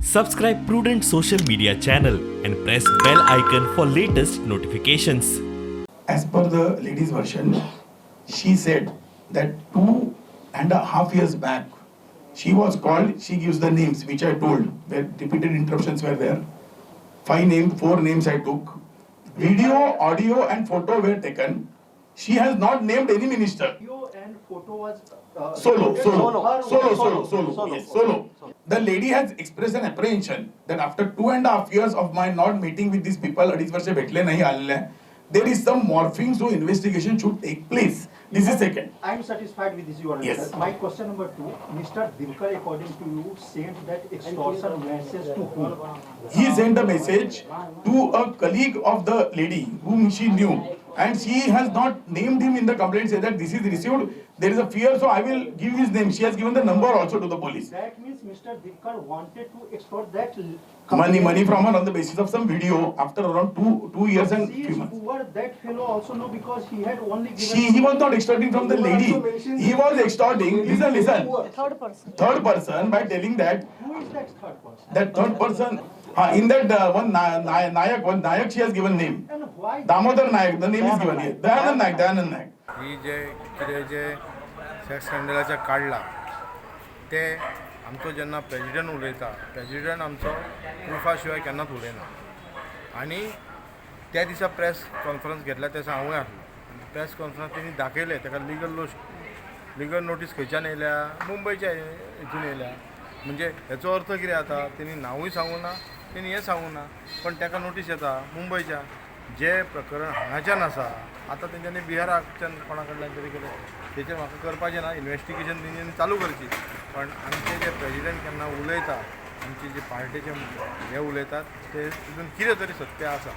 Subscribe Prudent Social Media channel and press bell icon for latest notifications. As per the lady's version, she said that 2.5 years back, she was called, she gives the names which I told, where repeated interruptions were there. Five names, four names I took. Video, audio and photo were taken. She has not named any minister. Video and photo was Solo, recorded solo, her solo, only. Solo, solo, yes, solo. The lady has expressed an apprehension that after 2.5 years of my not meeting with these people, अडीच वर्ष भेटले नाही आलेले, there is some morphing, so investigation should take place. This is second. I am satisfied with this your answer. Yes. My question number two, Mr. Divkar, according to you, sent that extortion message to whom? He sent a message to a colleague of the lady whom she knew, and she has not named him in the complaint, say that this is received, there is a fear, so I will give his name. She has given the number also to the police. That means Mr. Divkar wanted to extort that Money from her on the basis of some video after around 2 years and She few is months. poor, that fellow also know because he had only given. He was not extorting from the lady. He was extorting, listen, listen, Third person. Third person by telling that Who is that third person? That third person, in that one Nayak, one Nayak she has given name. And why? Damodar Nayak, the name is given here. Dayanand Nayak, Dayanand Nayak. ही जे कितें जे sex स्कँडलाचें काडलां तें आमचो जेन्ना president उलयता, president आमचो प्रुफा शिवाय केन्नाच उलयना. आनी त्या दिसा प्रेस कॉन्फरन्स घेतल्या त्या दिसा हांवूय आसलो आनी प्रेस कॉन्फरन्स तेणी दाखयलें ताका लिगल लिगल नोटीस खंयच्यान येयल्या, मुंबयच्या हितून येयल्या. म्हणजे हेचो अर्थ कितें जाता, तेणी नांवूय सांगूं ना, तेणी हें सांगूं ना, पण ताका नोटीस येता मुंबयच्या. जे प्रकरण हांगाच्यान आसा, आतां तेंच्यांनी बिहाराच्यान कोणा कडल्यान तरी केलें, तेचेर म्हाका करपाचें ना. इन्वेस्टिगेशन तेंच्यांनी चालू करची, पण आमचे जे प्रेजिडंट केन्ना उलयता, आमचे जे पार्टेचे हे उलयतात, ते तितून कितें तरी सत्य आसा.